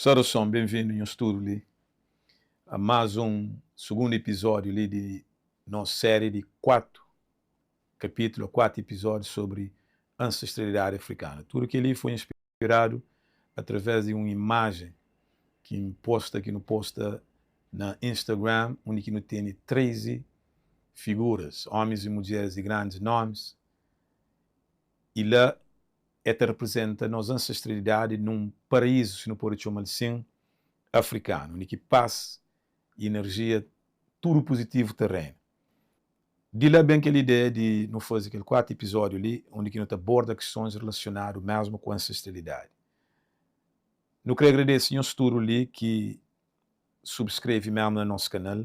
Saudason, ben-vindu nhos tudu li a más un sugundu epizódiu li di nos série di 4 kapítulu ô 4 epizódiu sobri ansestralidadi afrikanu. Tudu kel-li foi inspiradu através di un imajen ki N posta, ki nu posta na Instagram, undi ki nu tene 13 figuras, ómis i mudjeris di grandis nomis, i la é ta reprezenta nos ansestralidadi nun paraízu, si nu pode txoma-l sin, afrikanu, undi ki pas i enerjia tudu puzitivu ta reina. Di la ben kel ideia di nu faze kel 4 epizódiu li, undi ki nu ta aborda kistons relasionadu mesmu ku ansestralidadi. Nu kre agradese nhos tudu li ki subskreve mesmu na nos kanal.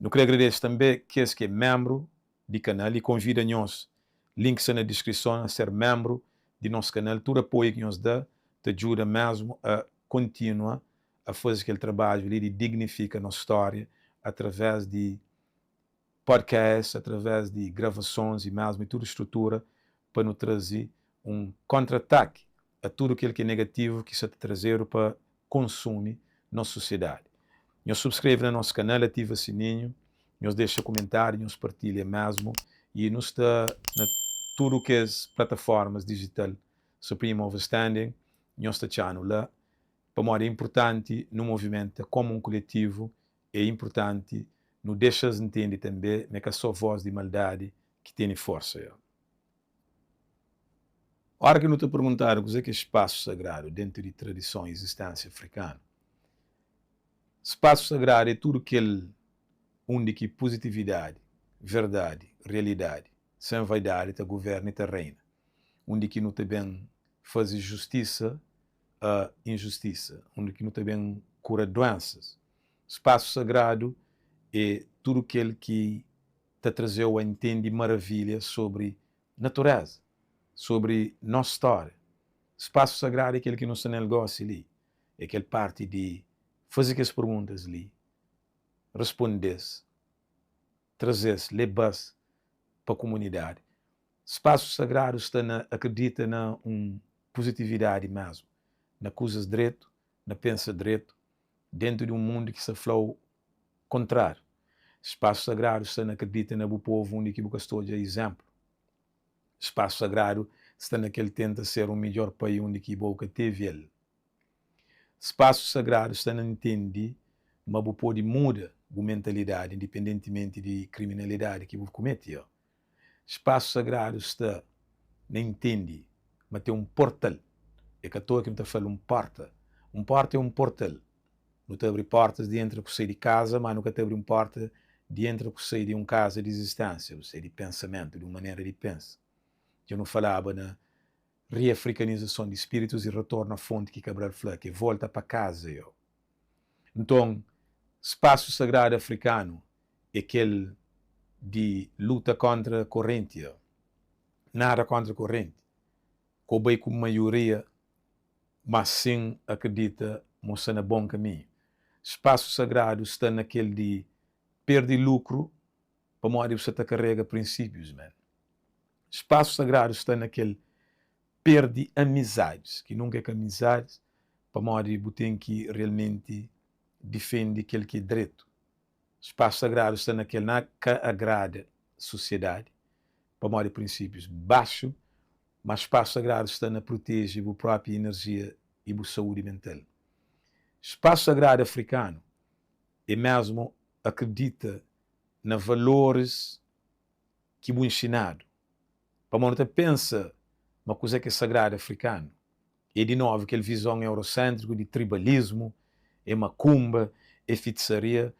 Nu kre agradese tanbe kes ki é menbru di kanal i konvida nhos, link sta na diskrison, a ser menbru di nos kanal. Tudu apoiu ki nhos da ta djuda mesmu a kontinua a faze kel trabadju li di dignifika nos stória através di podcast, através di gravasons i mesmu i tudu strutura pa nu traze un kontra-ataki a tudu kel ki é negativu ki sa ta trazedu pa konsumi nos susiedadi. Nhos subskreve na nos kanal, ativa sininhu, nhos dexa kumentáriu, nhos partilha mesmu i nu sta na tudu kes plataformas dijital Supreme Overstanding, nhos ta txanu la, pamodi é inpurtanti nu movimenta komu un kuletivu, é inpurtanti nu dexa-s ntende tanbe ma é ka so vós di maldadi ki tene forsa. Ora ki nu ta perguntadu kuzê ki é spasu sagradu dentu di tradison i izistensia afrikanu, spasu sagradu é tudu kel undi ki puzitividadi, verdadi, rialidadi, sen vaidadi ta guverna i ta reina, undi ki nu ta ben faze justisa a injustisa, undi ki nu ta ben kura duensas. Spasu sagradu é tudu kel ki ta traze-u a intende maravilha sobri natureza, sobri nos stória. Spasu sagradu é kel ki nu sta nel gósi li, é kel parti di faze kes perguntas li, responde-s, traze-s, leba-s pa kumunidadi. Spasu sagradu sta na akredita na un puzitividadi mésmu, na kuzas dretu, na pensa dretu, dentu di un mundu ki sta fla-u kontráriu. Spasu sagradu sta na akredita na bu povu undi ki bu ka sta odja izénplu. Spasu sagradu sta na kel tenta ser un midjór pai undi ki bo ka tevi el. Spasu sagradu sta na ntende ma bu pode muda bu mentalidadi indipendentimenti di kriminalidadi ki bu kumete. Spasu sagradu sta na intende ma ten un portal. É ka toa ki nu ta fla-l un porta. Un porta é un portal. Nu ta abri portas di entra ku sai di kaza, má nu ka ta abri un porta di entra ku sai di un kaza di izisténsia, ô seja, di pensamentu, di un manera di pensa. Dja nu falaba na riafrikanizason di spíritus i retornu a fonti ki Cabral fla, ki é volta pa kaza, yo. Nton, spasu sagradu afrikanu é kel di luta kóntra korrenti, yo. Nada kóntra korrenti. Ko bai ku maioria, má sin akredita ma bu sta na bon kaminhu. Spasu sagradu sta na kel di perde lukru pamodi bu sta ta karega prinsípius, man. Spasu sagradu sta na kel perde amizadis, ki nunka é ka amizadis, pamodi bu ten ki realmenti difende kel ki é dretu. Spasu sagradu sta na kel na ka agrada susiedadi pamodi prinsípius baxu, má spasu sagradu sta na proteje bu própi inerjia i bu saúdi mental. Spasu sagradu afrikanu é mésmu akredita na valoris ki bu nxinadu. Pamodi nu ta pensa ma kuzê ki é sagradu afrikanu é di novu kel vizon euroséntriku di tribalismu, é makumba, é fitisaria.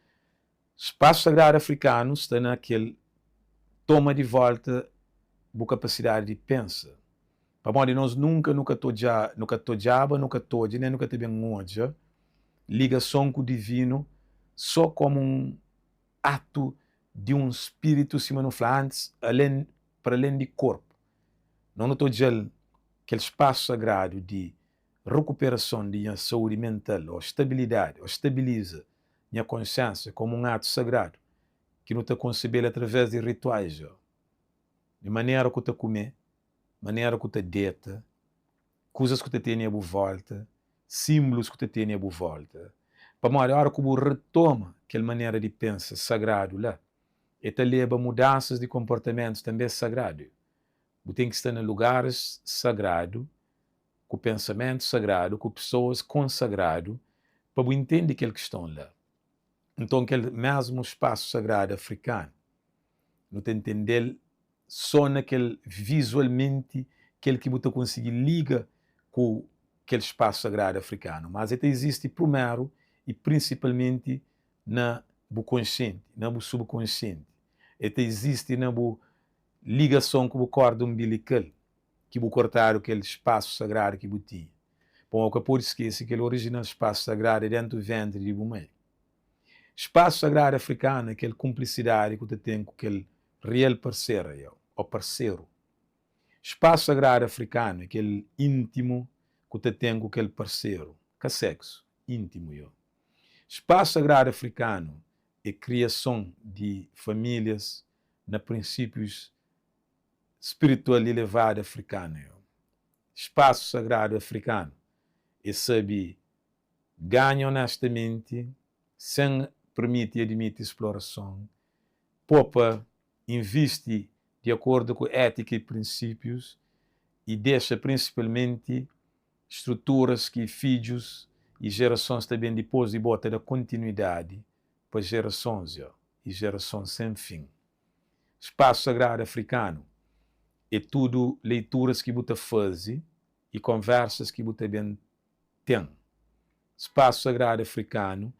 Spasu sagradu afrikanu sta na kel toma di volta bu kapasidadi di pensa. Pamodi nos nunka nu ka ta odja, nu ka ta odjaba, nu ka ta odja, nen nu ka ta ben odja ligason ku divinu so komu un atu di un spiritu, sima nu fla antis, alen, para alen di korpu. Nos nu ta odja-l kel spasu sagradu di rekuperason di nha saúdi mental ô stabilidadi ô stabiliza nha konsiénsia komu un atu sagradu ki nu ta konsebe-l através di rituais ô di manera ku ta kume, manera ku ta deta, kuzas ku ta tene a bu volta. Sinblus ku ta tene a bu volta. Pamodi ora ku bu retoma kel manera di pensa sagradu la, e ta leba mudansas di konportamentus tanbe sagradu. Bu ten ki sta na lugaris sagradu, ku pensamentus sagradu, ku pesoas konsagradu pa bu intende kel kiston la. Nton kel mesmu spasu sagradu afrikanu, nu ta intende-l so na kel vizualmenti kel ki bu ta konsigi liga ku kel spasu sagradu afrikanu, mas el ta izisti prumeru i prinsipalmenti na bu konsienti, na bu subkonsienti. El ta izisti na bu ligason ku bu korda unbilikal, ki bu kortadu kel spasu sagradu ki bu tinha. Pamodi bu ka pode skese kel orijinal spasu sagradu é dentu ventri di bu mai. Spasu sagradu afrikanu é kel kunplisidadi ku ta ten ku kel real parsera ô parseru. Spasu sagradu afrikanu é kel íntimu ku ta ten ku kel parseru, ka seksu, íntimu yo. Spasu sagradu afrikanu é kriason di famílias na prinsípius spiritual ilevadu afrikanu yo. Spasu sagradu afrikanu é sabe ganha onestamenti, sen permiti i admiti splorason, popa, invisti di akordu ku étika i prinsípius i dexa prinsipalmenti struturas ki fidjus i jerasons ta ben dipôs di bo ta da kontinuidadi pa jerasons yo i jerasons sen fin. Spasu sagradu afrikanu é tudu leituras ki bu ta faze i konversas ki bu ta ben ten. Spasu sagradu afrikanu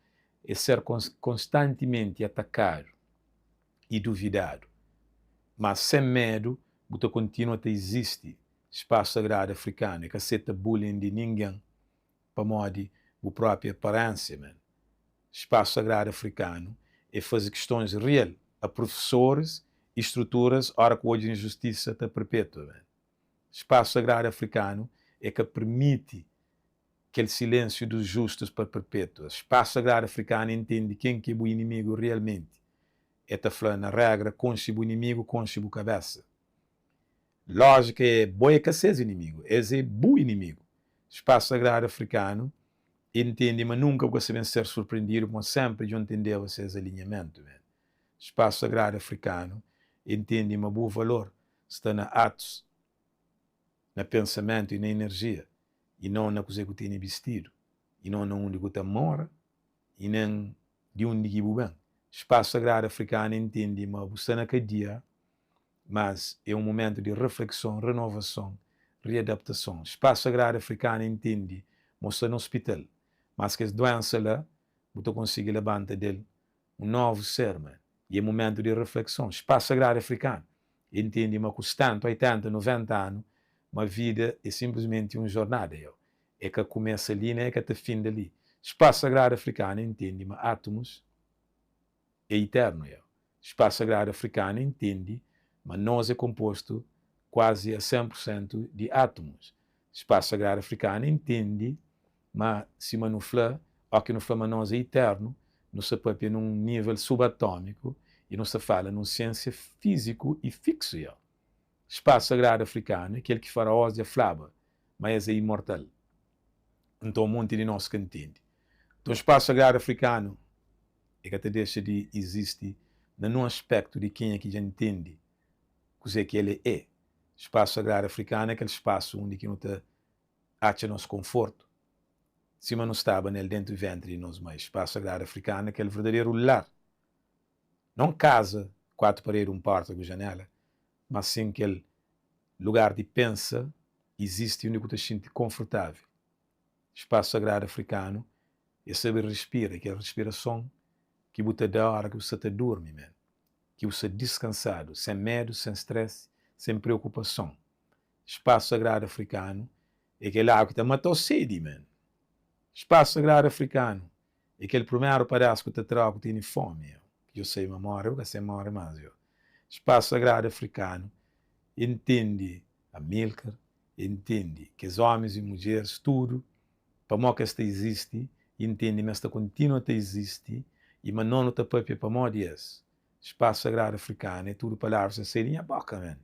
é ser konstantimenti atakadu i duvidadu, mas sen medu bu ta kontinua ta izisti. Spasu sagradu afrikanu é ka seta bullying di ningen pamodi bu propi aparensia, man. Spasu sagradu afrikanu é faze kistons real a profesoris i struturas ora ku odja injustisa ta perpetua, man. Spasu sagradu afrikanu é ka permiti kel silensiu dos justus pa perpetua. Spasu sagradu afrikanu é ntende ken ki é bu inimigu realmenti. É ta fla, na regra, konxe bu inimigu, konxe bu kabesa. Lójika é, bo é ka ses inimigu, es é bu inimigu. Spasu sagradu afrikanu é ntende ma nunka bu ka sa ben ser surprendidu, pamodi senpri dja ntendeba ses alinhamentu. Spasu sagradu afrikanu é ntende ma bu valor sta na atus, na pensamentu i na inerjia, i non na kuze ku tene bistidu, i non na undi ku ta mora, i nen di undi ki bu ben. Spasu sagradu afrikanu é ntende ma bu sta na kadia, mas é un mumentu di reflekson, renovason, riadaptason. Spasu sagradu afrikanu é ntende ma bu sta na ospital, mas kes duensa la bu ta konsigi labanta del un novu ser, man. I é mumentu di reflekson. Spasu sagradu afrikanu é ntende ma ku 70, 80, 90 anu, ma vida é sinplismenti un jornada, yo. É ka kumesa li, nen é ka ta finda li. Spasu sagradu afrikanu é ntende ma átumus é iternu, yo. Spasu sagradu afrikanu é ntende ma nos é konpostu kuazi a 100% di átumus. Spasu sagradu afrikanu é ntende ma, sima nu fla, óki nu fla ma nos é iternu, nu sta papia nun nível subatómiku i nu sta fala nun siensia fíziku i fiksu. Yo. Spasu sagradu afrikanu é kel ki faraós dja flaba ma es é imortal. Nton, monti di nos ka ntende. Nton, spasu sagradu afrikanu e ka ta dexa di izisti na nun aspektu di kenha ki dja ntende kuze ki el é. Spasu sagradu afrikanu é kel spasu undi ki nu ta atxa nos konfortu, sima nu staba nel dentu ventri di nos mai. Spasu sagradu afrikanu é kel verdaderu lar, non kaza, 4 paredi, un porta ku janela, mas sin kel lugar di pensa, izisti undi ku ta xinti konfortavel. Spasu sagradu afrikanu é sabe respira, kel respirason ki bu ta da ora ki bu sta ta durmi, man, ki bu sta diskansadu, sen medu, sen stress, sen preokupason. Spasu sagradu afrikanu é kel agu ki ta mata-u sedi, man. Spasu sagradu afrikanu é kel primeru padas ku ta tra-u ku tene fomi, yo. Ki dja sai ma more, bu ka sai more mas, yo. Spasu sagradu afrikanu é ntende Amilcar, é ntende kes omis i mudjeris tudu pamo ki es ta izisti i ntende ma es ta kontinua ta izisti i ma no nu ta papia pamodi es. Spasu sagradu afrikanu é tudu palavras ki ta sai di nha boka, man.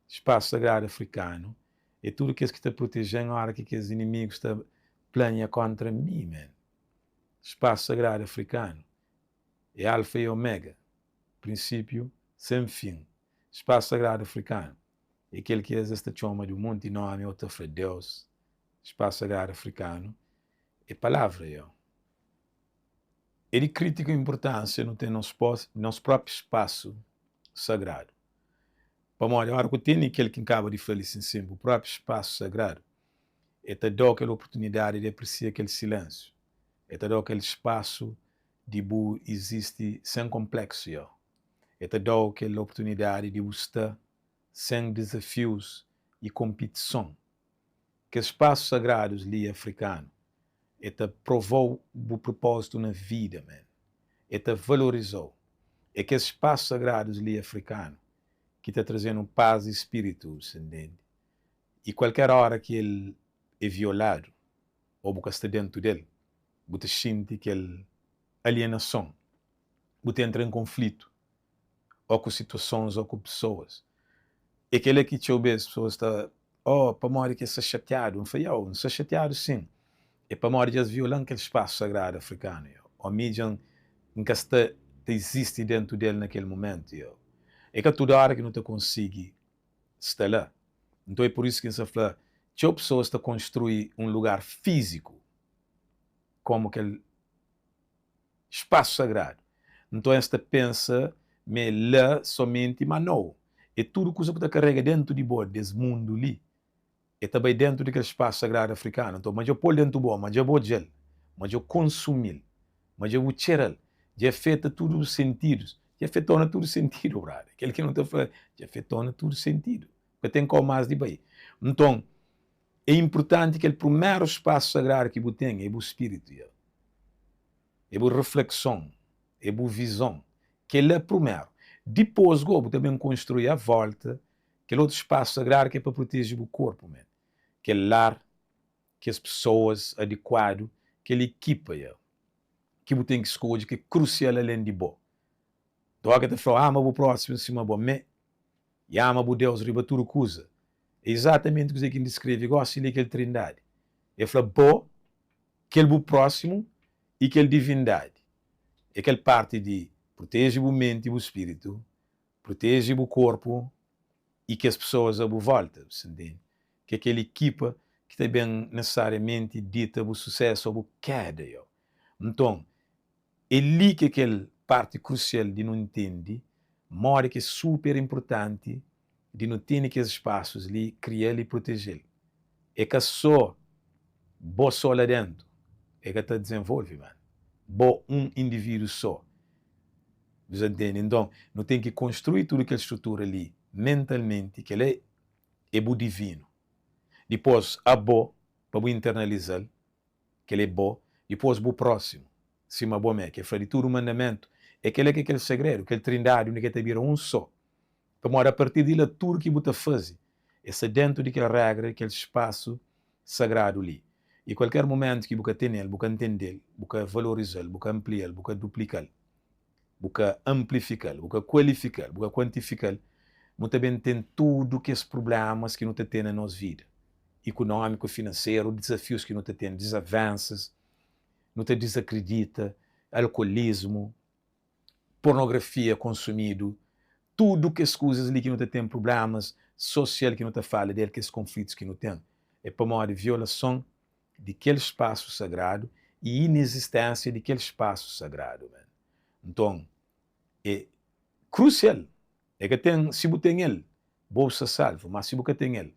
Spasu sagradu afrikanu é tudu kes ki ta proteje-m ora ki kes inimigus ta. plania kontra mi, man. Spasu sagradu afrikanu é alfa i omega, prinsipiu sen fin. Spasu sagradu afrikanu é kel ki es ta txoma di un monti nomi ô ta fla Deus. Spasu sagradu afrikanu é palavra, yo. É di krítika inpurtánsia nu ten nos nos própi spasu sagradu. Pamodi óra ku tene kel ki N kaba di fla li sin-sin, bu própi spasu sagradu, e ta da-u kel oportunidadi di apresia kel silénsiu, e ta da-u kel spasu di bu izisti sen konpléksu, yo. E ta da-u kel oportunidadi di bu sta sen dizafius i konpitison. Kes spasu sagradus li afrikanu e ta provau bu propózitu na vida man, e ta valorizau. É kes spasu sagradus li afrikanu ki ta trazenu paz di spiritu, bu sa ntende? I kualker ora ki el é violadu ô bu ka sta dentu del, bu ta xinti kel alienason, bu ta entra en konflitu ô ku situasons ô ku pesoas. É kel-la ki txeu bês pesoas ta, Oh, pamodi ki es sta xatiadu? N fla, Iau, N sta xatiadu sin. É pamodi dja es viola-m kel spasu sagradu afrikanu, iau. Ô mi dja N ka sta ta izisti déntu del na kel momentu, iau. É ka tudu óra ki nu ta konsigi sta la. Nton é pur isu ki N sta fla, txeu pesoas ta konstrui un lugar fíziku kómu kel. Spasu sagradu. Nton es ta pensa ma é la somenti, má nau. É tudu kuza ku ta karega dentu di bo des mundu li, e ta bai dentu di kel spasu sagradu afrikanu. Nton, ma dja pô-l dentu bo, ma dja bo odja-l, ma dja konsumi-l, ma dja bu txera-l, dja afeta tudu bu sentidus, dja afeta-u na tudu sentidu, brada. Kel ki nu ta fla, dja afeta-u na tudu sentidu. Ka ten kau más di bai. Nton, é inpurtanti kel primeru spasu sagradu ki bu ten é bu spiritu. É bu reflekson, é bu vizon. Kel-la prumeru. Dipôs go, bu ta ben konstrui a volta kel otu spasu sagradu ki é pa proteje bu korpu men. Kel lar, kes pesoas adikuadu, kel ekipa ya ki bu ten ki skodje ki é krusial alen di bo. Doga ta fla-u ama bu prósimu sima bo mê i ama bu Deus riba tudu kuza. É izatamenti kuzê ki N diskreve gósi li kel Trindadi. El fla bo kel bu prósimu i kel divindadi. É kel párti di proteje bu menti i bu spiritu, proteje bu korpu i kes pesoas a bu vólta, bu sta ntende? Ki é kel ekipa ki ta ben nesesariamenti dita bu susésu ô bu kéda. Yo. Nton, é li ki é kel párti krusial di nu ntende modi ki é super inpurtanti di nu tene kes spasus li, kria-l i proteje-l. É ka sô bo sô la déntu, é ka ta dizenvolve, man. Bo un indivídu sô. Bu sa ntende? Nton, nu ten ki konstrui tudu kel strutura li mentalmenti, kel-la é bu divinu. Dipôs, abo, pa bu internaliza-l, kel-la é bo, dipôs bu prósimu, sima bo mê. Ki el fla di tudu mandamentu, é kel-la ki é kel segredu, kel trindadi undi ki el ta bira un sô. Pamodi apartir di la tudu ki bu ta faze é sta dentu di kel regra di kel spasu sagradu li. I kualker mumentu ki bu ka tene-l, bu ka ntende-l, bu ka valoriza-l, bu ka anplia-l, bu ka duplika-l, bu ka anplifika-l, bu ka kualifika-l, bu ka kuantifika-l, nu ta ben ten tudu kes prublémas ki nu ta ten na nos vida, ikunómiku, finanseru, dizafius ki nu ta ten, dizavensas, nu ta dizakridita, alkuolismu, pornografia konsumidu, tudu kes kuzas li ki nu ta ten prublémas sosial ki nu ta fala del, kes konflitus ki nu ten, é pamodi violason di kel spasu sagradu i inezisténsia di kel spasu sagradu. Nton, é krusial, é ka ten, si bu ten el, bo bu sta salvu, má si bu ka ten el,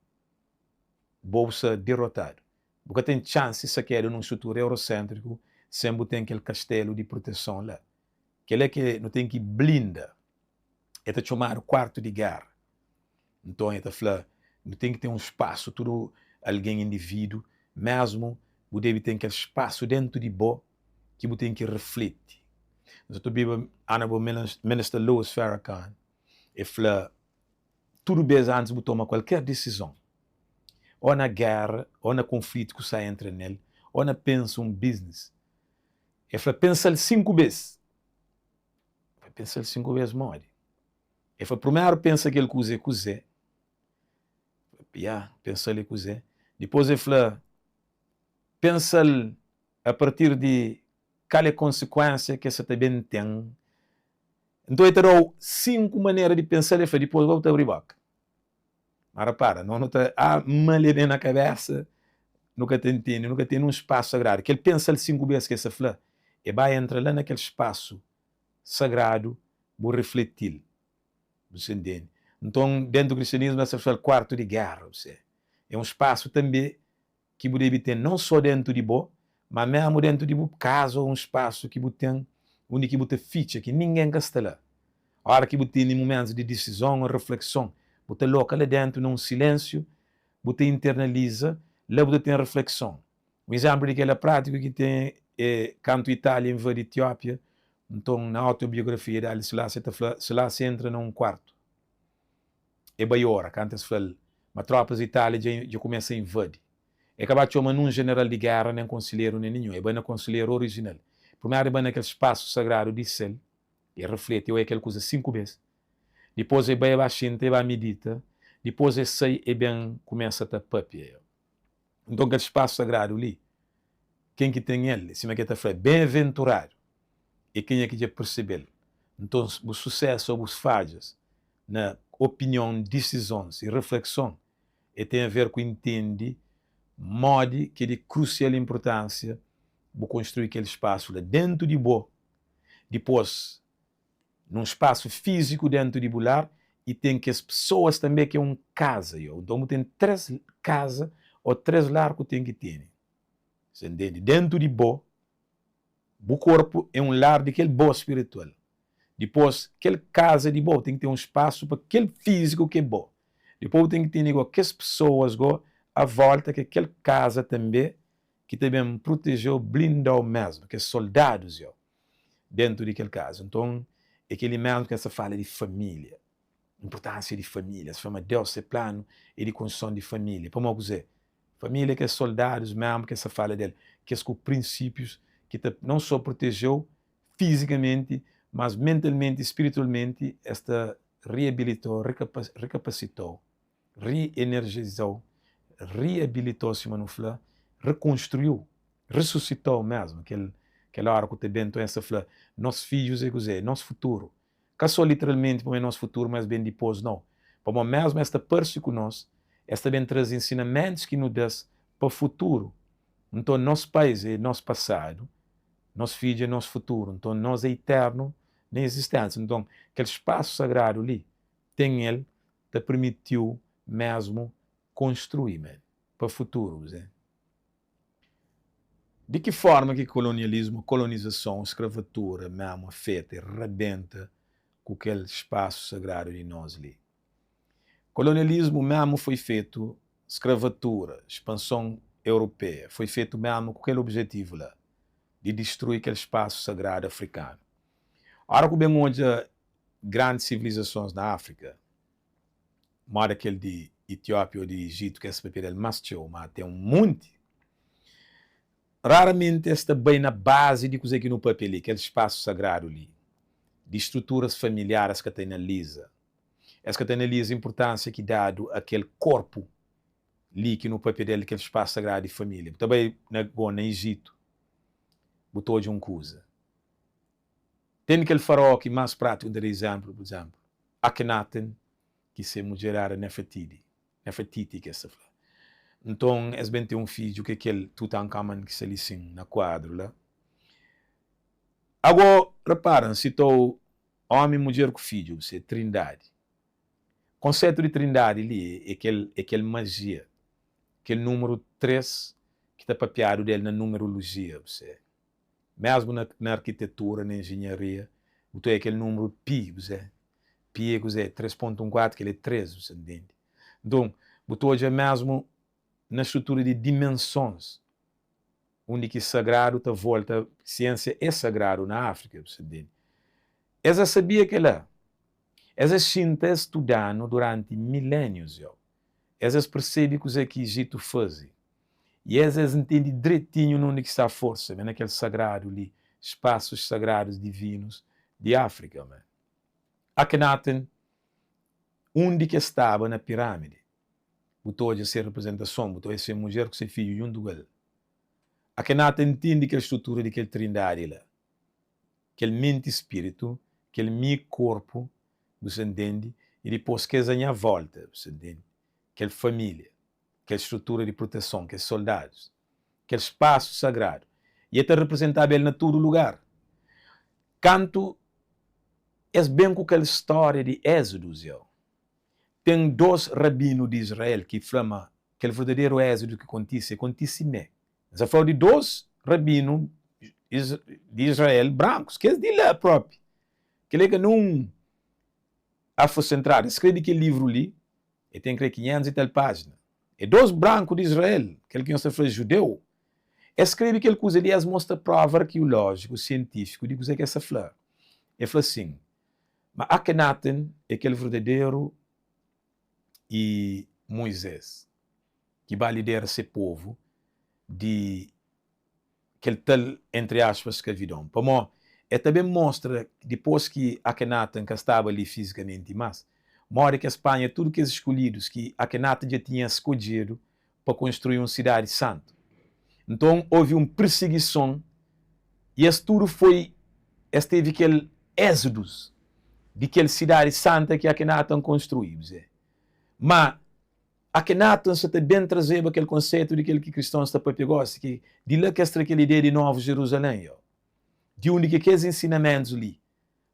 bo bu sta derotadu. Bu ka ten txansi sakedu nun strutura euroséntriku sen bu ten kel kastelu di proteson la. Kel-la ki nu ten ki blinda. E ta txomadu kuartu di géra. Nton, e ta fla, nu ten ki ten un spasu, tudu algen, individu, mésmu bu debe ten kel spasu déntu di bo ki bu ten ki refleti. Nu sa ta obiba Honorable Minister Louis Farrakhan, e fla, Tudu bês antis bu toma kualker disizon, ô na géra, ô na konflitu ku sta entra nel, ô na pensa un biznis, el fla, pensa-l 5 bês. El fla, pensa-l 5 bês modi? El fla, primeru pensa kel kuza é kuzê. Ya, pensa-l é kuzê. Dipôs el fla. Pensa-l a partir di kal é konsikuénsia ki es sa ta ben ten. Nton, el ta da-u 5 manera di pensa-l. El fla, dipôs bo bu ta abri bóka. Má repara, nos nu ta ah mal é ben na kabésa, nu ka ta intende, nu ka ten un spasu sagradu. Kel pensa-l 5 bês ki el sa fla, é ba entra la na kel spasu sagradu, bu refleti-l. Bu sa intende? Nton, déntu kristianismu es ta fla-l kuartu di géra. Bu se é un spasu tanbê ki bu debe ten non sô déntu di bo, má mésmu déntu di bu kaza ô un spasu ki bu ten undi ki bu ta fitxa ki ningen ka sta la. Óra ki bu tene mumentus di disizon ô reflekson, bu ta loka la déntu na un silénsiu, bu ta internaliza, la bu ta ten reflekson. Un izénplu di kel-la prátiku ki ten é kantu Itália invadi Etiópia, nton na autobiografia di Haile Selassie el ta fla, Selassie entra na un kuartu, e bai ora kantu es fla-l ma tropas di Itália dja dja kumesa invadi. E ka ba txoma nun jeneral di géra, nen konselheru, nen ninhun. E bai na konselheru orijinal. Primeru e bai na kel spasu sagradu di sel, e refleti, e oia kel kuza 5 bes. Dipôs e bai e ba xinta, e ba midita. Dipôs e sai e ben kumesa ta papia. Nton kel spasu sagradu li, ken ki ten el, sima ki el ta fla, ben-aventuradu é kenha ki dja persebe-l. Nton, bu susésu ô bus fadjas na opinion, disizons i reflekson é ten aver ku intende modi ki é di krusial inpurtánsia bu konstrui kel spasu la déntu di bo. Dipôs, nun spasu fíziku déntu di bu lar i ten kes pesoas tanbê ki é un kaza. Yo, nton bu ten 3 kaza ô 3 lar ku ten ki tene. Sa ntende? Déntu di bo, bu korpu é un lar di kel bo spiritual. Dipôs, kel kaza di bo ten ki ten un spasu pa kel fíziku ki é bo. Dipôs bu ten ki tene go kes pesoas go a volta ki é kel kaza tanbê ki ta ben proteje-u, blinda-u mésmu, kes soldadus yo. Dentu di kel kaza. Nton, é kel-li mésmu ki es ta fala di família, inpurtánsia di família. Es fla ma Deus, se planu é di konstruson di família. Pamodi kuzê? Família é kes soldadus mésmu ki es ta fala di el, kes ku prinsípius ki ta non sô proteje-u fizikamenti, mas mentalmenti i spiritualmenti es ta riabilita-u, rikapasita-u, rienerjiza-u, riabilita-u sima nu fla, rekonstrui-u, resusita-u mésmu. Kel kel óra ku ta ben, nton es ta fla, nos fidjus é kuzê? É nos futuru. Ka sô literalmenti pamodi é nos futuru, ma es ben dipôs, nau. Pamodi mésmu es ta parse ku nos, es ta ben traze ensinamentus ki nu da-s pa futuru. Nton, nos pais é nos pasadu, nos fidju é nos futuru. Nton, nos é itérnu na izisténsia. Nton, kel spasu sagradu li ten el ta permitiu mesmu konstrui man pa futuru kuzé. Di ki forma ki kolonialismu, kolonizason, skravatura mesmu afeta i rabenta ku kel spasu sagradu di nos li? Kolonialismu mesmu foi fetu, skravatura, spanson europeia foi fetu mesmu ku kel objetivu la di distrui kel spasu sagradu afrikanu. Ora ku ben odja grandis sivilizasons na Áfrika, moda kel di Etiópia ô di Ijitu, ki es papia del más txeu, má ten un monti, raramenti es ta bai na bazi di kuzê ki nu papia li, kel spasu sagradu li, di struturas familiar, es ka ta analiza. Es ka ta analiza inpurtánsia ki dadu a kel korpu li ki nu papia del, kel spasu sagradu di família. Bu ta bai na, bo, na Ijitu, bu ta odja un kuza. Ten kel faraó ki más prátiku, N ta da izénplu, pur izénplu, Akhenaten, ki se mudjer éra Nefertiti, Nefertiti ki es ta fla. Nton, es ben ten un fidju ki é kel Tutankhamen ki sta li sin na kuadru la. Agó, repara, N sita-u ómi, mudjer ku fidju, bu se trindadi. Konsetu di trindadi li é kel, é kel majia, kel númeru 3 ki ta papiadu del na numerolojia, bu se. Mesmu na na arkitetura, na enjenharia, bu ta oia kel númeru pi, bu se, pi é kuzê? 3 pontu 1 4, kel é 3, bu sa ntende? Nton, bu ta odja mesmu na strutura di dimensons, undi ki sagradu ta volta, siensia é sagradu na Áfrika, bu sa ntende? Es a sabia kela, es a xinta, es studa-nu duranti milénius, yo. Es es persebe kuzê ki Ijitu faze. I es es ntende dretinhu na undi ki sta forsa, ma na kel sagradu li, spasus sagradus divinus di Áfrika. Ma Akhenaten, undi ki es staba na pirámidi, bu ta odja se reprezentason, bu ta odja se mudjer ku se fidju djuntu ku el. Akenata ntende kel strutura di kel trindadi la, kel menti spiritu, kel mi korpu, bu sa ntende, i dipos kes a nha volta, bu sa ntende, kel familia, kel strutura di proteson, kes soldadus, kel spasu sagradu. I e ta reprezentaba el na tudu lugar. Kantu es ben ku kel stória di Êxodus, eu, ten dos rabinu di Israel ki fla ma kel verdaderu Êxodu ki kontise, kontise mê. N sta fla-u di dos rabinu di Israel brankus, kes di la própi. Kel-li é ka nun afrosentradu. Es skrebe kel livru li, el ten kre 500 i tal pájina. É dos branku di Israel, kel ki nhos ta fla judeu. Es skrebe kel kuza li, es mostra próva arkiulójiku, sientífiku di kuzê ki es sta fla. El fla sin, ma Akhenaten é kel verdaderu i Muizés, ki ba lidera se povu di kel tal, entri aspas, skravidon. Pamó el ta ben mostra, dipôs ki Akhenaten ka staba li fizikamenti más, modi ki es panha tudu kes skolhidus ki Akhenaten dja tinha skodjedu pa konstrui un sidadi santu. Nton, ovi un pirsigison i es tudu foi, es tevi kel êxodus di kel sidadi santa ki Akhenaten konstrui. Má, Akhenaten sa ta ben trazeba kel konseitu di kel ki kristons ta pâpia gósi, ki di la ki es tra kel ideia di Novu Jiruzalen. Yo, di undi ki kes ensinamentus li,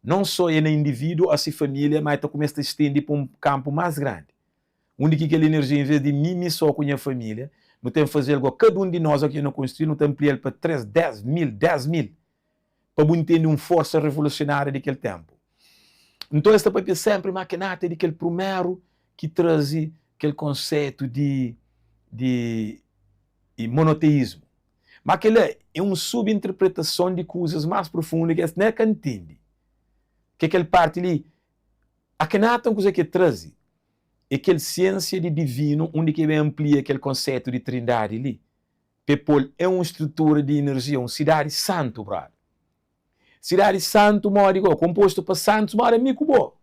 non sô é na indivíduo ô se família, má el ta kumesa ta stende pa un kanpu más grandi, undi ki kel inerjia, envês di mi, mi sô ku nha família, nu ten faze-l go kada un di nos, ô ki nu konstrui, nu ta anplia-l pa 3, 10 mil, 10 mil. Pa bu ntende un forsa revolusionária di kel ténpu. Nton, es ta pâpia sénpri má Kenata é di kel primeru ki traze kel konsetu di di monoteísmu. Má kel-la é un subinterpretason di kuzas más profundu ki es nen ka ntende. Ke kel párti li, Akhenaton kuzê ki el traze é kel siênsia di divinu undi ki el ben anplia kel konsetu di trindadi li. Pa e pô-l en un strutura di inerjia, un sidadi santu, brother. Sidadi santu modi go? Konpostu pa santus moda mi ku bo.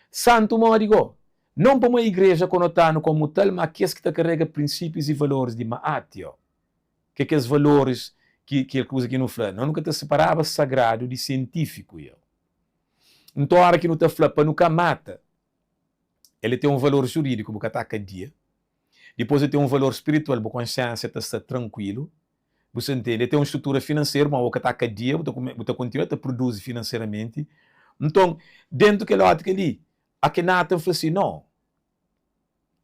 Santu modi go? Non pamodi igreja konota-nu komu tal, ma kes ki ta karega prinsípius i valoris di Ma'at, yo. Ke kes valoris ki kel kuza ki nu fla, no nu ka ta siparaba sagradu di sientífiku, yo. Nton ora ki nu ta fla pa nu ka mata, el ten un valor jurídiku, bu ka ta kadia. Dipôs el ten un valor spiritual, bu konsiénsia ta sta trankuilu, bu sta ntende. El ten un strutura finanseru, ma bo ka ta kadia, bu ta bu ta kontinua ta produzi finanseramenti. Nton, dentu kel ótika li, Akhenaten fla si, No,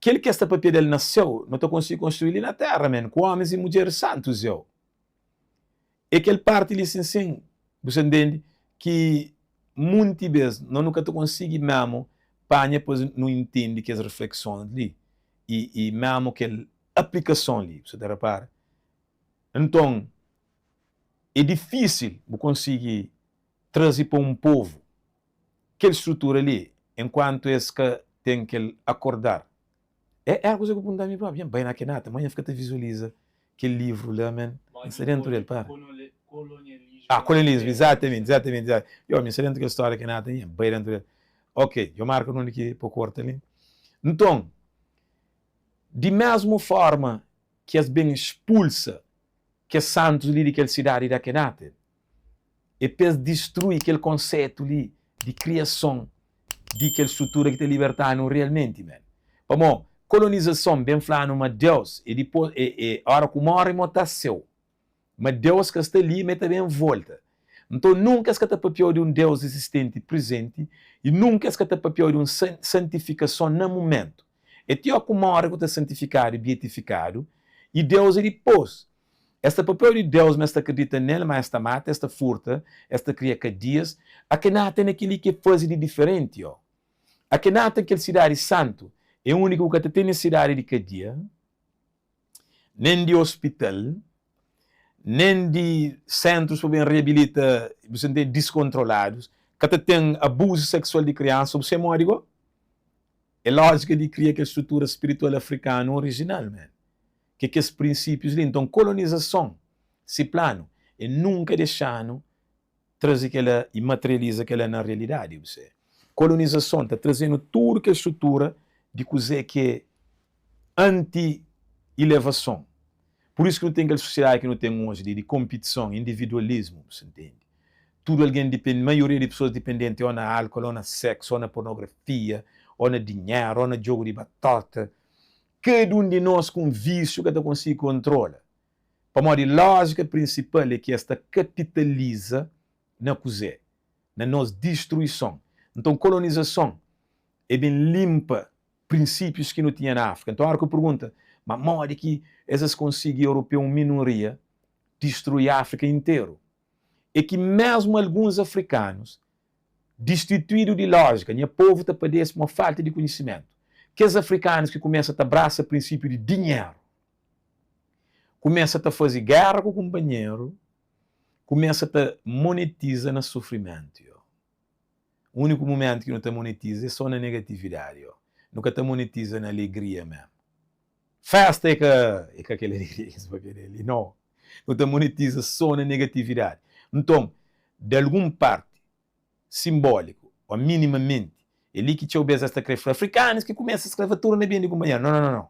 kel ki es ta papia del na séu, no ta konsigi konstrui li na téra, men, ku ómis i mudjeris santus. Eu. É kel parti li sin sin, bu sta ntende, ki munti bes no nu ka ta konsigi memu panha pa nu intende kes reflekson li i i memu kel aplikason li, bu sta ta repara? Nton, é difisil bu konsigi traze pa un povu kel strutura li enkuantu es ka ten kel akordar. É éra kuza ku punta mi propi, nha bai na Kenata, ma nha fika ta vizualiza kel livru la, men, N sta dentu del, para. Ah, kolonialismu, izatamenti, izatamenti, izatamenti. Yo, mi sta dentu kel stória Kenata, nha bai dentu del. Ok, djo marka nunde ki pa korta li. Nton, di mesmu forma ki es ben spulsa kes santus li di kel sidadi di Akenate, é pa es distrui kel konsetu li di kriason di kel strutura ki ta liberta-nu realmenti, man. Pamó kolonizason ben fla-nu ma Deus é dipôs, é, é óra ku móre mo ta séu, ma Deus ka sta li, ma el ta ben volta. Nton, nunka es ka ta papiau di un Deus izistenti prizenti i nunka es ka ta papiau di un santifikason na mumentu. É ti ó ku móre ku ta santifikadu i biatifikadu, i Deus é dipôs. Es ta papiau di Deus ma es ta kridita nel, má es ta mata, es ta furta, es ta kria kadias. Akenata na kel-li ki e faze di diferenti, ó. Akenata kel sidadi santu é undi ki bu ka ta ten nesidadi di kadia, nen di ospital, nen di sentrus pa ben reabilita, bu sa ntende, diskontroladus, ka ta ten abuzu seksual di kriansa, bu sai modi go? É lójika di kria kel strutura spiritual afrikanu orijinal, man. Ki é kes prinsípius li. Nton, kolonizason, si planu é nunka dexa-nu traze kel-la i materializa kel-la na realidadi. Bu se. Kolonizason ta traze-nu tudu kel strutura di kuzê ki é anti-ilevason. Pur isu ki nu ten kel sosiedadi ki nu ten oji li, di konpitison, individualismu, bu sa ntende? Tudu algen dipende, maioria di pesoas dipendenti ô na álkol, ô na séksu, ô na pornografia, ô na dinheru, ô na djogu di batóta. Kada un di nos ku un vísiu ka ta konsigi kontrola. Pamodi lójika prinsipal é ki es ta kapitaliza na kuzê? Na nos distruison. Nton kolonizason é ben linpa prinsípius ki nu tinha na Áfrika. Nton óra ki bu pergunta, ma modi ki es es konsigi europeu, un minoria, distrui Áfrika interu? É ki mésmu alguns afrikanus distituídu di lójika, nha povu ta padese pamodi falta di konhisimentu. Kes afrikanus ki kumesa ta brasa prinsípiu di dinheru, kumesa ta faze géra ku kunpanheru, kumesa ta monetiza na sufrimentu. Yo. Úniku mumentu ki nu ta monetiza é sô na negatividadi. Yo. Nu ka ta monetiza na alegria mésmu. Festa é ka é ka kel alegria ki es papia del li, no. Nu ta monetiza sô na negatividadi. Nton, di algun parti sinbóliku ô minimamenti, é li ki txeu bês es ta krê fla, afrikanus ki kumesa skravatura na ben di kunpanheru. No, no, no, no.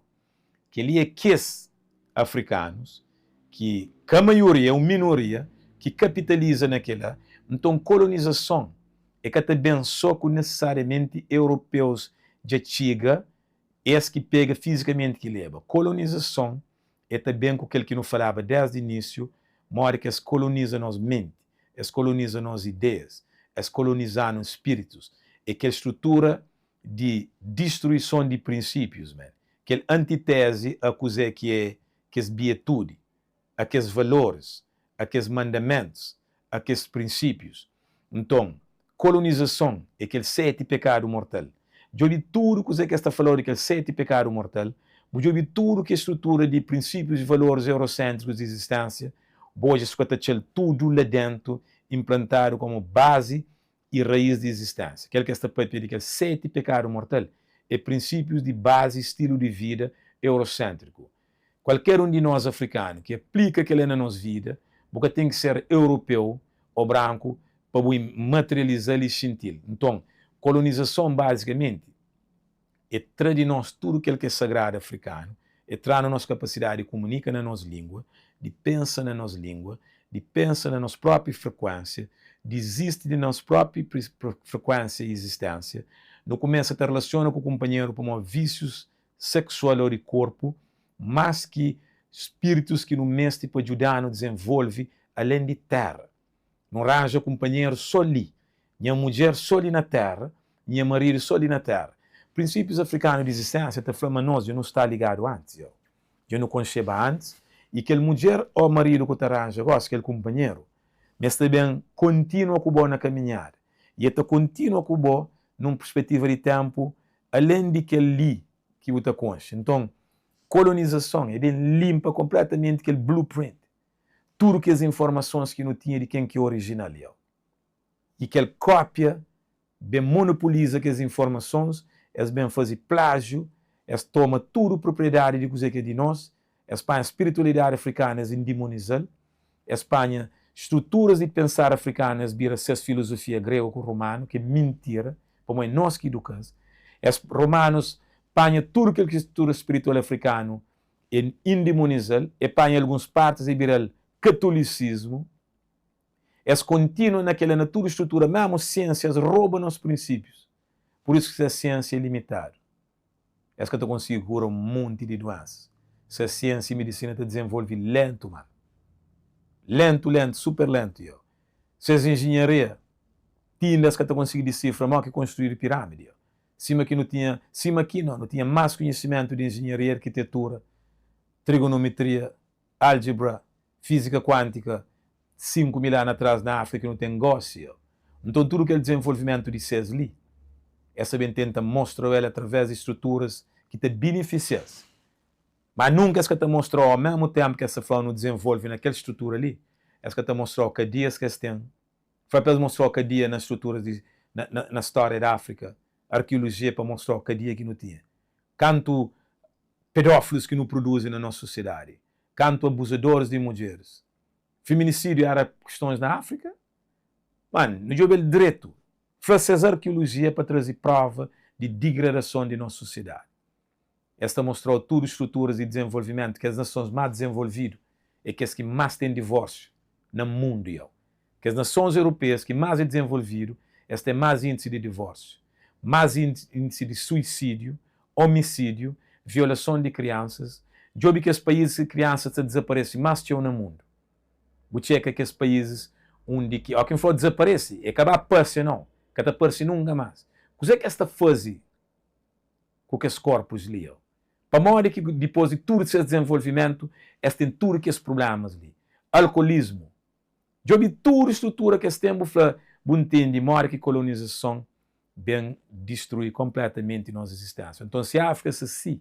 Kel-li é kes afrikanus ki ka maioria, é un minoria ki kapitaliza na kel-la. Nton, kolonizason é ka ta ben sô ku nesesariamenti europeus dja txiga Es ki pega fizikamenti ki leba. Kolonizason e ta ben ku kel ki nu falaba desdi inisiu, modi ki es koloniza nos menti, es koloniza nos ideias, es koloniza-nu spiritus. E kel strutura di distruison di prinsipius, man. Kel antitezi a kuze ki e kes bietudi. a kes valoris, a kes mandamentus, a kes prinsípius. Nton, kolonizason é kel seti pekadu mortal. Djobe tudu kuzê ki es ta fla-u di kel seti pekadu mortal, bu djobe tudu kes strutura di prinsípius i valoris euroséntrikus di izisténsia, bu odja si ka ta atxa-l tudu la déntu inplantadu komu bazi i raís di izisténsia. Kel ki es ta pâpia di kel seti pekadu mortal é prinsípius di bazi i stilu di vida euroséntriku. Kualker un di nos afrikanu ki aplika kel-la na nos vida, bu ka ten ki ser europeu ô branku pa bu materializa-l i xinti-l. Nton, kolonizason bazikamenti é tra di nos tudu kel ki é sagradu afrikanu, é tra-nu nos kapasidadi di kumunika na nos língua, di pensa na nos língua, di pensa na nos própi frekuénsia, di izisti di nos própi frekuénsia i izisténsia. Nu kumesa ta relasiona ku kunpanheru pamodi vísius seksual ô di korpu, más ki spiritus ki nu meste pa djuda-nu dizenvolve alén di téra. Nu ranja kunpanheru sô li. Nha mudjer sô li na téra i nha maridu sô li na téra. Prinsípius afrikanu di izisténsia ta fla ma nos dja nu sta ligadu antis, yo. Dja nu konxeba antis i kel mudjer ô maridu ku ta ranja gósi, kel kunpanheru, ma es ta ben kontinua ku bo na kaminhada i el ta kontinua ku bo nun perspetiva di ténpu alén di kel li ki bu ta konxe. Nton, kolonizason é ben linpa konpletamenti kel blueprint, tudu kes informasons ki nu tinha di ken ki é orijinal. Yo. I kel kópia ben monopoliza kes informasons, es ben faze plájiu, es toma tudu propriedadi di kuzê ki é di nos, es panha spiritualidadi afrikanu es indimoniza-l, es panha struturas di pensar afrikanu es bira ses filozofia gregu ku romanu, ki é mintira, pamodi é nos ki iduka-s. Es romanus panha tudu kel ki é strutura spiritual afrikanu e indimoniza-l, e panha alguns partis e bira-l katolisismu. Es kontinua na kel-la na tudu strutura, mésmu siénsia, es roba nos prinsípius. Pur isu ki ses siénsia é limitadu. Es ka ta konsigi kura un monti di duénsas. Ses siénsia i medisina ta dizenvolve léntu, má léntu, léntu, super léntu. Yo. Ses enjinharia, ti inda es ka ta konsigi disifra modi ki konstruídu pirámidi. Yo. Sima ki nu tinha, sima ki no, nu tinha más konhisimentu di enjinharia, arkitetura, trigonometria, aljebra, fízika kuântika, 5000 anu atrás na Áfrika ki nu ten gósi. Nton, tudu kel dizenvolvimentu di ses li, es ta ben tenta mostra-u el através di struturas ki ta binifisia-s. Má nunka es ka ta mostra-u, omésmu ténpu ki es ta fla-u nu dizenvolve na kel strutura li, es ka ta mostra-u kadias ki es ten. Fla pa es mostra-u kadia na struturas di, na, na, na stória di Áfrika, arkiolojia pa mostra-u kadia ki nu tinha. Kantu pedófilus ki nu produzi na nos sosiedadi, kantu abuzadoris di mudjeris. Feminisídiu éra kistons na Áfrika? Man, nu djobe-l dretu. Fla ses arkiolojia pa traze prova di digradason di nos sosiedadi. Es ta mostra-u tudu struturas di dizenvolvimentu. Kes nasons más dizenvolvidu é kes ki más ten divórsiu na mundu. Iau. Kes nasons europeias ki más é dizenvolvidu, es ten más íntisi di divórsiu, más íntisi di suisídiu, omisídiu, violason di kriansas. Djobe kes paízis ki kriansas ta dizaparese más txeu na mundu. Bu txeka kes paízis undi ki, óki N fla-u dizaparese, é ka ba parse nau, ka ta parse nunka más. Kuzê ki es ta faze ku kes korpus li? Pamodi ki dipôs di tudu ses dizenvolvimentu es ten tudu kes prublémas li? Alkolismu. Djobe tudu strutura ki es ten, bu fla, bu ntende modi ki kolonizason ben distrui konpletamenti nos izisténsia. Nton, si Áfrika sta si,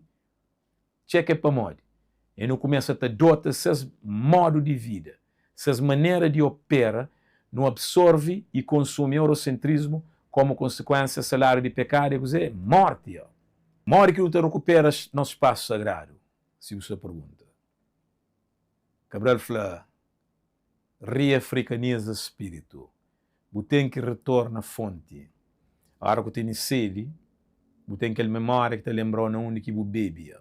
txeka é pamodi e nu kumesa ta adota ses modu di vida, ses manera di opera, nu absorve i konsumi eurosentrismu, komu konsekuénsia saláriu di pekadu é kuzê? Mórti! Modi ki nu ta rekupera nos spasu sagradu? Si bu sta pergunta. Cabral fla, Riafrikaniza spiritu. Bu ten ki retorna fonti. Ora ku tene sedi, bu ten kel memoria ki ta lenbrau na undi ki bu bebia.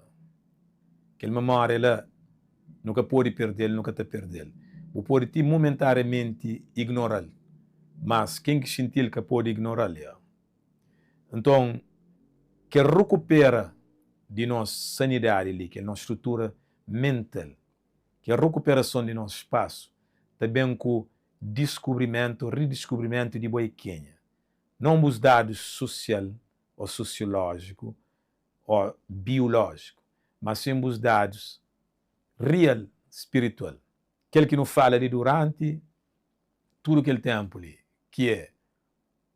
Kel memoria la, nu ka pode perde-l, nu ka ta perde-l. Bu pode ti momentariamenti ignoral, mas ken ki xinti-l ka pode ignoral. Ya. Nton, kel rukupera di nos sanidadi li, kel nos strutura mental, kel rukuperason di nos spasu ta ben ku diskubrimentu, ridiskubrimentu di bo é kenha. Non bus dadus susial ô susiulójiku ô biulójiku, mas sin bus dadus rial, spiritual. Kel ki nu fala li duranti tudu kel tenpu li, ki é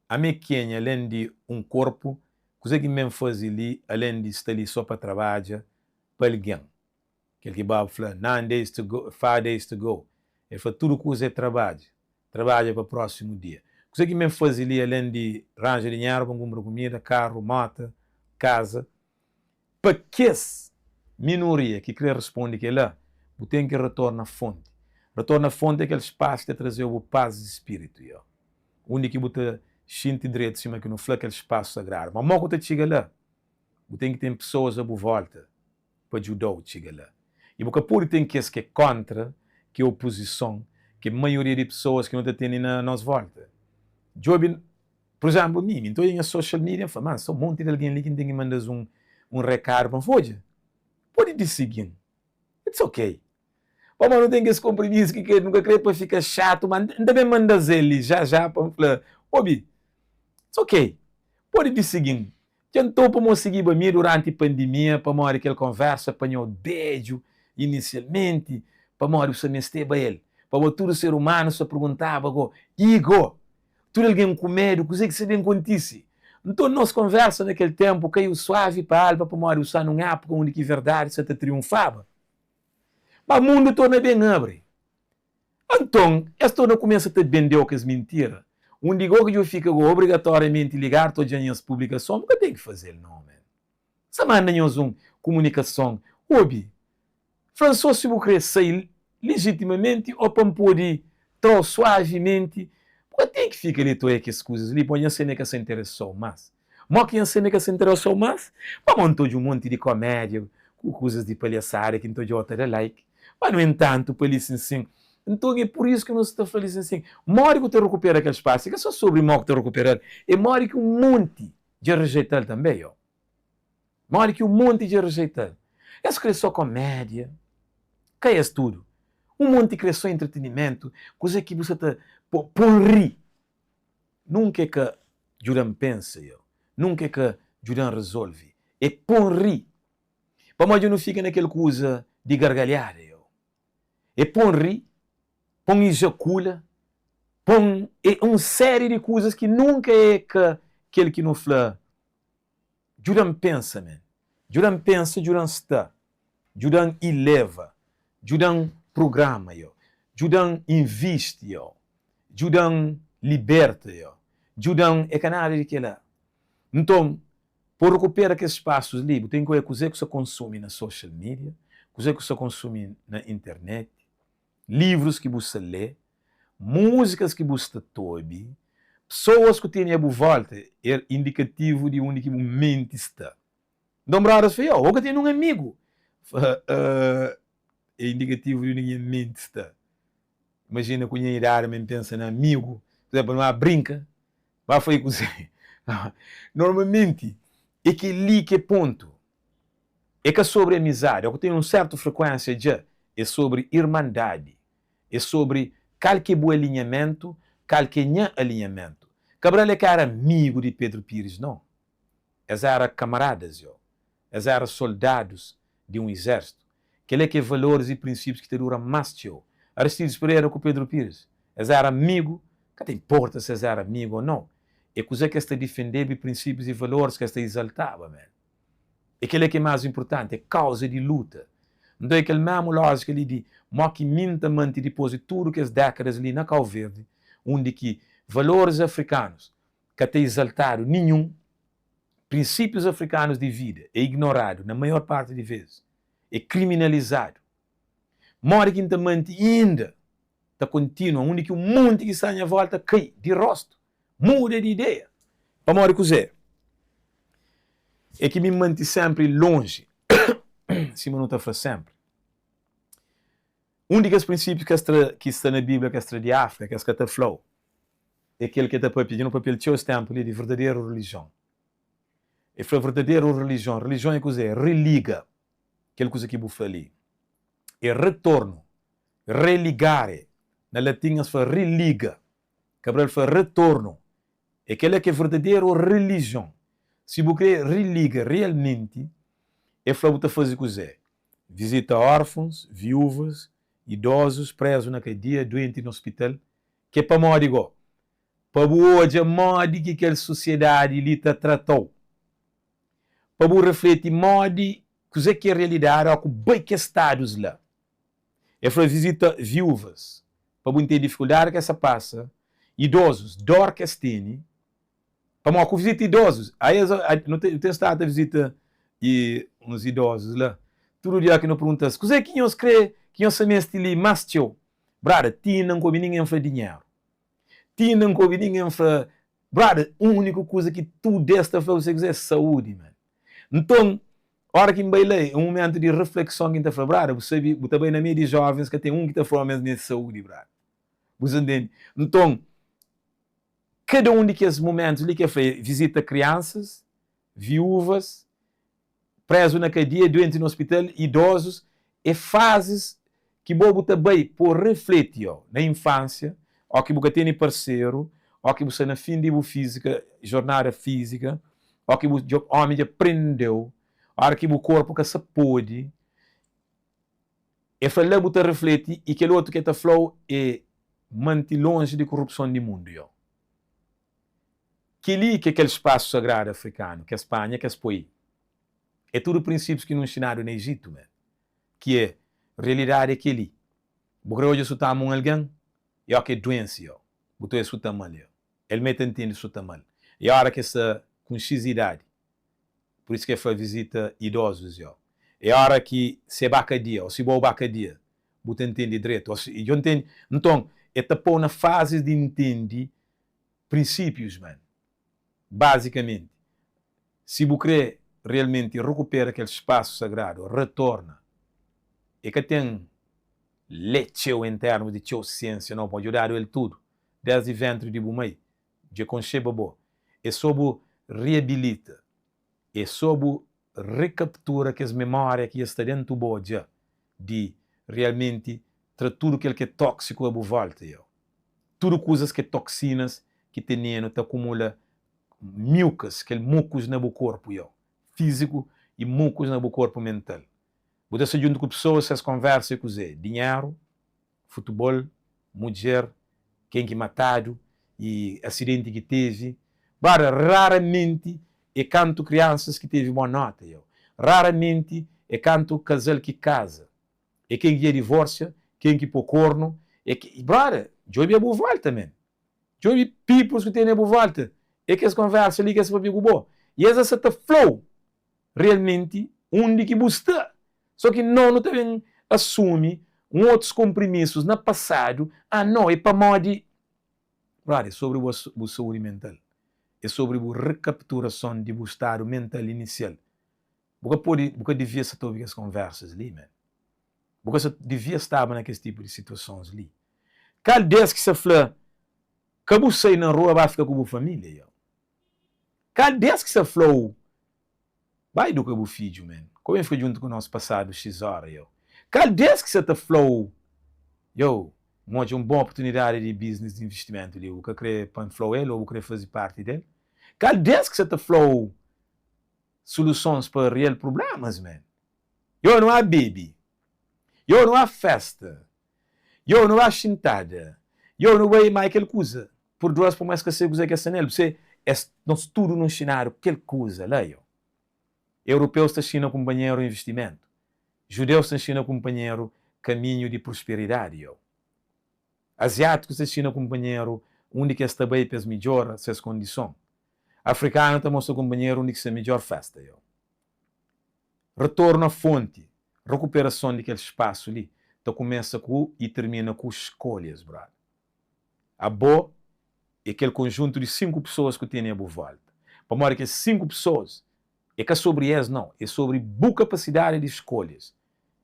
ami é kenha alen di un korpu, kuze ki N ben faze li alen di sta li so pa trabadja pa algen. Kel ki Bob fla, 9 days to go, 5 days to go. El fla tudu kuza é trabadja. Trabadja pa prósimu dia. Kuzê ki N ben faze li alén di ranja dinheru pa N kunpra kumida, karu, móta, kaza? Pa kes minoria ki krê responde kel-la, bu ten ki retorna fonti. Retorna fonti é kel spasu ki ta traze-u bu pas di spiritu, yo. Undi ki bu ta xinti dretu, sima ki nu fla, kel spasu sagradu. Ma mô ku ta txiga la, bu ten ki ten pesoas a bu volta. pa djuda-u txiga la. I bu ka pode ten kes ki é kóntra, ki é opozison, ki é maioria di pesoas ki nu ta tene na nos vólta. Djobe, pur izénplu, mi, mi N ta odja nha social media, N fla, má, sta un monti di algen li ki N ten ki manda-s un un rekadu pa N fla, odja, pode disigi-m, it's ok. Pamodi nu ten kes konpromisu ki ka nu ka krê pa fika xatu, má N ta ben manda-s el li já já pa N fla, obi, it's ok, pode disigi-m. Dja N topa ma sigiba mi duranti pandimia pamodi kel konversa panhau bedju inisialmenti pamodi bu sta mesteba el, pamodi tudu ser umanu sta perguntaba go, i go? Tudu algen ku medu kuzê ki sta ben kontise? Nton nos konversa na kel tenpu kaiu suavi pa alma pamodi bu sta nun épuka undi ki verdadi sta ta triunfaba. Ma mundu torna ben abri. Anton, es torna kumesa ta bende-u kes mintira. Undi go ki djo fika go obrigatoriamenti ligadu ta odja nhas publikason, bu ka ten ki faze-l no, man. Sa manda nhos un kumunikason. Obi, fla-m so si bu kre sai lijitimamenti o pa N pode tra-u suavimenti. Bu ka ten ki fika li ta oia kes kuzas li, pamodi nha seme ka sa interesa-u mas. Mo ki nha seme ka sa interesa-u mas? Pamodi N ta odja un monti di komédia ku kuzas di palhasada ki N ta odja-u ta da like. Ma nu entantu, pa li sin sin. Nton é pur isu ki nu sta fla li sin sin. Modi ku ta rekupera kel spasu? É ka só sobri mo ku ta rekuperal, é modi ki un monti dja rejeital tanbê, yo. Modi ki un monti dja rejeital. Es kre só komédia, ka es tudu. Un monti kre só entretenimentu, kuze ki bu sa ta pô-m ri. Nunka é ka djuda-m pensa, yo. Nunka é ka djuda-m rezolve. É pô-m ri. Pamodi dja nu fika na kel kuza di gargalhada yo. É pon ri, pon ijakula, pon é un série di kuzas ki nunka é ka kel ki nu fla djuda-m pensa man, djuda-m pensa, djuda-m sta, djuda-m ileva, djuda-m prugrama yo, djuda-m invisti yo, djuda-m liberta yo, djuda-m é ka nada di kela. Nton, Pa rukupera kes spasus li, bu ten ki oia kuzê ku sta konsumi na social media, kuzê ku sta konsumi na internet, livrus ki bu sta lê, múzikas ki bu sta ta obi, pesoas ku tene a bu volta é indikativu di undi ki bu menti sta. Nton brodas fla, Yo, bo ka tene un amigu? Fla, Uh, é indikativu di undi ki nha menti sta. Imajina ku nha idadi ma N pensa na amigu, kuzê pa nu ba brinka, ba fai kuzê. Normalmenti é kel-li ki é pontu. É ka sobri amizadi, ô ku ten un sertu frekuénsia dja, é sobri irmandadi, é sobri kal ki é bu alinhamentu, kal ki é nha alinhamentu. Cabral é ka éra amigu di Pedro Pires, nau. Es éra kamaradas, yo. Es éra soldadus di un izérsitu. Kel-la ki é valoris i prinsípius ki ta dura más txeu. Aristides Pereira ku Pedro Pires, es éra amigu? Ka ta inporta si es éra amigu ô nau, é kuzê ki es ta difendeba i prinsípius i valoris ki es ta izaltaba, man. É kel-la ki é más inportanti, é kauza di luta. Nton é kel mésmu lójika li di mó ki mi N ta mante dipôs di tudu kes dékadas li na Kauverdi, undi ki valoris afrikanus ka ta izaltadu ninhun, prinsípius afrikanus di vida é ignoradu na maior parti di vezis, é kriminalizadu. Modi ki N ta mante inda ta kontinua undi ki un monti ki sta a nha volta kai di rostu, muda di ideia? Pamodi kuzê? É ki mi N mante sénpri lonji, sima nu ta fla sénpri. Un di kes prinsípius ki es tra ki sta na Bíblia ki es tra di Áfrika, ki es ka ta fla-u, é kel ki el ta pâpia, dja nu pâpia-l txeu es ténpu li, di verdaderu relijion. El fla verdaderu relijion. Relijion é kuzê? Religa kel kuza ki bu fla li. É retornu, religare. Na latin es fla religa. Cabral fla retornu. É kel-la ki é verdaderu relijion. Si bu krê religa realmenti, el fla bu ta faze kuzê? Vizita órfons, viúvas, idozus prézu na kadia, duenti na ospital. Ki é pamodi gó? Pa bu odja modi ki kel susiedadi li ta trata-u. Pa bu refleti modi, kuzê ki é realidadi ó ku bai kes stadus la. El fla vizita viúvas pa bu ntende difikuldadi ki es sa pasa, idozus, dor ki es tene. Pamodi ku vizita idozus, ai es, nu ten stadu ta vizita i uns idozus la, tudu dia ki nu pergunta-s kuzê ki nhos krê, ki nhos sa meste li más txeu? Brada, ti inda N ka obi ningen fla dinheru. Ti inda N ka obi ningen fla, brada, úniku kuza ki tudu es ta fla bu sabe kuzê? Saúdi, man. Nton, óra ki N bai la, é un mumentu di reflekson ki N ta fla, brada, bu sabe, bu ta bai na meiu di jóvens, ka ten un ki ta fla ma es meste saúdi, brada. Bu sa ntende? Nton, kada un di kes mumentus li ki el fla, é vizita kriansas, viúvas, prézu na kadia, duenti na ospital, idozus, é fazis ki bo bu ta bai po refleti ó na infánsia, ó ki bu ka tene parseru, ó ki bu sta na fin di bu fízika, jornada fízika, ó ki bu ómi dja prende-u, óra ki bu korpu ka sa pode. E fla la bu ta refleti i kel otu ki e ta fla-u é manti lonji di korupson di mundu. Yo. Kel-li ki é kel spasu sagradu afrikanu ki es panha, ki es poi. É tudu prinsípius ki nu nxinadu na Ejitu, man. Ki é, realidadi é kel-li. Bu krê odja su ta ama un algen? E óki é duense, yo, bu ta odja su ta ama-l, yo. El mê ta ntende su ta ama-l. E óra ki el sta ku un xis idadi. Pur isu ki el fla vizita idozus, yo. É óra ki si e ba kadia, ô si bo ba kadia, bu ta ntende dretu. Ô si, djo ntende? Nton, e ta pô-u na fazis di ntende prinsípius, man. Bazikamenti, si bu krê realmenti rekupera kel spasu sagradu, retorna. E ka ten lé txeu en termus di txeu siensia, nau, pamodi dja dadu el tudu, desdi ventri di bu mai, dja konxeba bo. É so bu reabilita, é so bu rekaptura kes memória ki dja sta dentu bo dja, di realmenti tra tudu kel ki é tóksiku a bu volta. Yo. Tudu kuzas ki é toksinas ki tenenu ta akumula mucus, kel mucus na bu korpu, yo, fíziku i mucus na bu korpu mental. Bu ta sta djuntu ku pesoas, ses konversa é kuzê? Dinheru, futebol, mudjer, ken ki matadu i asidenti ki tevi. Brother, raramenti é kantu kriansas ki tevi bon nota, yo. Raramenti é kantu kazal ki kaza. É ken ki dja divorsia, ken ki po kornu, é ke. Brother, djobe a bu volta, man. Djobe peoples ku tene a bu volta. É kes konversa li ki es papia ku bo. I es asa ta fla-u realmenti undi ki bu sta. So ki no nu ta ben asumi un otus konprimisus na pasadu, ah no, é pamodi. Brother, é sobri bu bu saúdi mental. É sobri bu rekapturason di bu stadu mental inisial. Bu ka pode, bu ka devia sa ta obi kes konversas li, man. Bu ka sa devia staba na kes tipu di situasons li. Kal des ki sa fla ka bu sai na rua ba fika ku bu familia, yo? Kal des ki sa fla-u ba iduka bu fidju, man? Ka bu ben fika djuntu ku nos pasadu xis ora, yo? Kal des ki sa ta fla-u, yo, N odja un bon oportunidadi di biznis di investimentu li, bu ka kre pa N fla-u el o bu kre faze parti del? Kal des ki sa ta fla-u solusons pa real prublémas, man? Yo, nu ba bebe. Yo, nu ba festa. Yo, nu ba xintada. Yo, nu bai. Má é kel kuza. Purdua-s pamodi es ka sabe kuzê ki es sta nel. P'sê, es, nos tudu nu nxinadu kel kuza la, yo. Europeus ta nxina kunpanheru investimentu. Judeus ta nxina kunpanheru kaminhu di prosperidadi, yo. Aziátikus ta nxina kunpanheru undi ki es ta bai pa es midjora ses kondison. Afrikanu ta mostra kunpanheru undi ki sta midjor festa, yo. Retornu a fonti, Rekuperason di kel spasu li ta kumesa ku i tirmina ku skolhas, brother. Abo é kel konjuntu di 5 pesoas ku tene a bu volta. Pamodi kes 5 pesoas é ka sobri es nau, é sobri bu kapasidadi di skolhas.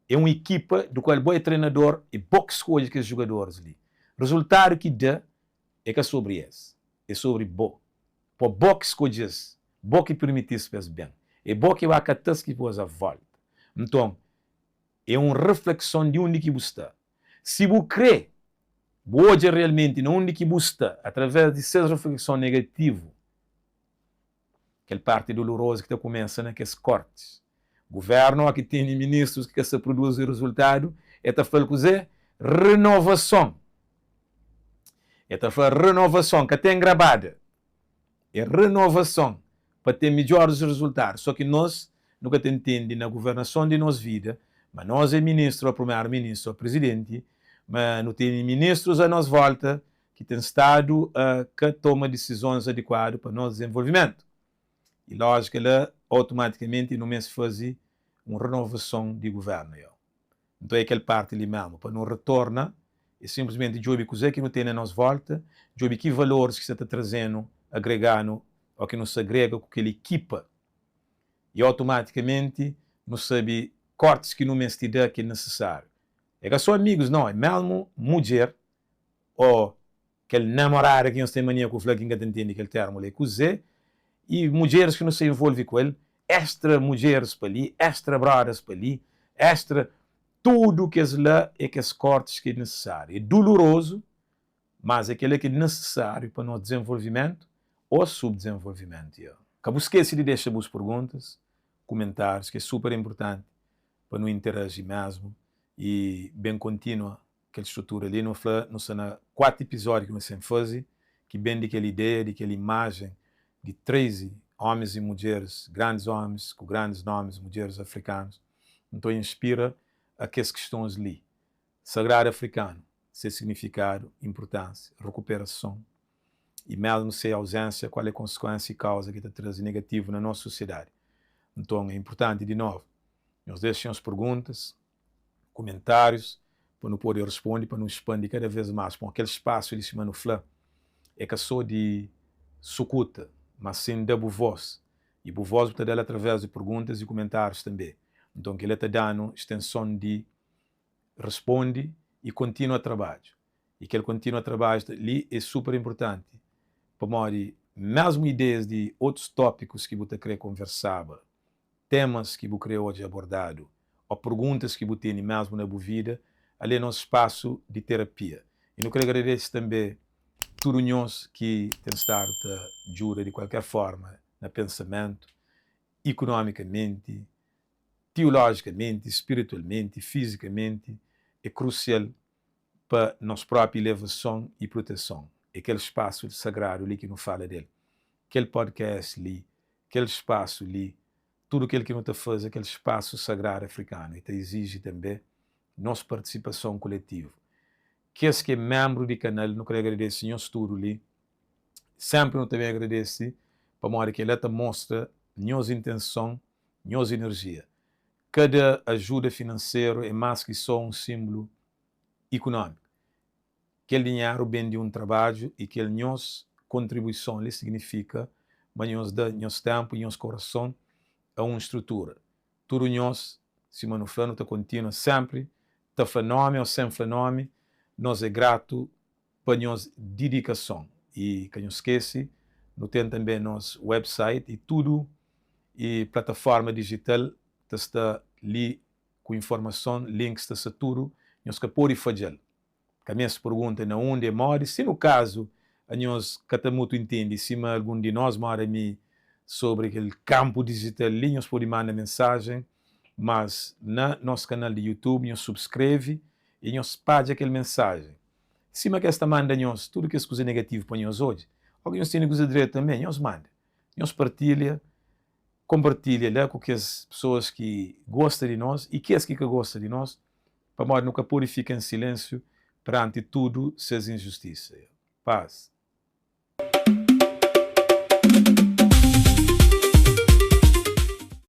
É un ekipa du kual bo é trenador i bo ki skodje kes jugadoris li. Rezultadu ki da é ka sobri es, é sobri bo. Po bo ki skodje-s, bo ki pirmiti-s pa es ben. É bo ki ba kata-s ki pô-s a volta. Nton, é un reflekson di undi ki bu sta. Si bu krê, bu odja realmenti na undi ki bu sta através di ses reflekson negativu. Kel parti dolorozu ki ta kumesa na kes kortis. Guvernu ó ki tene ministrus ki ka sta produzi rezultadu, e ta fla-l kuzê? Renovason! E ta fla renovason, ka ten grabada. É renovason pa ten midjoris rezultadu. Só ki nos nu ka ta ntende na guvernason di nos vida ma nos é ministru ó prumeru ministru ó prizidenti, ma nu tene ministrus a nos volta ki ten stadu a ka toma disizons adikuadu pa nos dizenvolvimentu. I lójika la, automatikamenti nu meste faze un renovason di guvernu. Yo. Nton é kel parti li mesmu, pa nu retorna é sinplismenti djobe kuzê ki nu ten na nos volta, djobe ki valoris ki sta ta traze-nu, agrega-nu ô ki nu sta agrega ku kel ekipa i automatikamenti nu sabe kortis ki nu meste da ki é nisisáriu. É ka sô amigus, nau, é mesmu mudjer ô kel namorada ki nhos ten mania ku fla ki N ka ta ntende kel termu la é kuzê, i mudjeris ki nu sta involve ku el, extra mudjeris pa li, extra brodas pa li, extra tudu kes la é kes kortis ki é nisisáriu. É dulurozu, mas é kel-la ki é nisisáriu pa nos dizenvolvimentu ô subdizenvolvimentu. Ya. Ka bu skese di dexa bus perguntas, kumentárius ki é super inpurtanti pa nu interaji mesmu i ben kontinua Kel strutura li, nu fla, nu sta na kuatu ipizódiu ki nu sen faze, ki ben di kel ideia, di kel imajen di 13 ómis i mudjeris, grandis ómis ku grandis nómis, mudjeris afrikanus. Nton, inspira a kes kistons li, Sagradu afrikanu, se signifikadu, inpurtánsia, rukuperason i mésmu se auzénsia, kual é konsekuénsia i kauza ki ta traze negativu na nos sosiedadi. Nton, é inpurtanti, di novu, nhos dexa nhos perguntas, kumentárius pa nu pode responde, pa nu spandi kada vez más. Pamodi kel spasu li, sima nu fla, é ka sô di sukuta, má sin da bu vós. I bu vós bu ta da-l através di perguntas i kumentárius tanbê. Nton, kel-la ta da-nu stenson di responde i kontinua trabadju. I kel kontinua trabadju li é super inpurtanti, pamodi mésmu ideias di otus tópikus ki bu ta krê konversaba, temas ki bu krê odja abordadu ô perguntas ki bu tene mésmu na bu vida, ali é nos spasu di terapia. I nu krê agradese tanbê tudu nhos ki ten stadu ta djuda di kualker forma na pensamentu, ikunomikamenti, tiolojikamenti, spiritualmenti, fizikamenti. É krusial pa nos própi ilevason i proteson. É kel spasu sagradu li ki nu fala del. Kel podcast li, kel spasu li, tudu kel ki nu ta faze, kel spasu sagradu afrikanu, i ta iziji tanbe nos partisipason kuletivu. Kes ki é menbru di kanal, nu kre agradese nhos tudu li. Senpri nu ta ben agradese pamodi kel-la ta mostra nhos intenson, nhos inerjia. Kada ajuda finanseru é más ki sô un sínbulu ikunómiku. Kel dinheru ben di un trabadju i kel nhos kontribuison li signifika ma nhos da nhos ténpu i nhos korason a un strutura. Tudu nhos, sima nu fla, nu ta kontinua sénpri ta fla nómi ô sen fla nómi, nos é gratu pa nhos didikason. I ka nhos skese, nu ten tanbê nos website i tudu i plataforma dijital ta sta li ku informason, links ta sta tudu, nhos ka pode fadja-l. Ka meste pergunta na undi é modi, si nu kazu anhos ka ta mutu intende sima algun di nos, moda mi, sobri kel kanpu dijital li, nhos pode manda mensajen, mas na nos kanal di YouTube nhos subskreve i nhos spadja kel mensajen. Sima kes ta manda nhos tudu kes kuza negativu pa nhos odja, o ki nhos tene kuza dretu tanbe, nhos manda. Nhos partilha, konpartilha la ku kes pesoas ki gosta di nos i kes ki ka gosta di nos, pamodi nu ka pode fika en silensiu peranti tudu ses injustisa. Paz.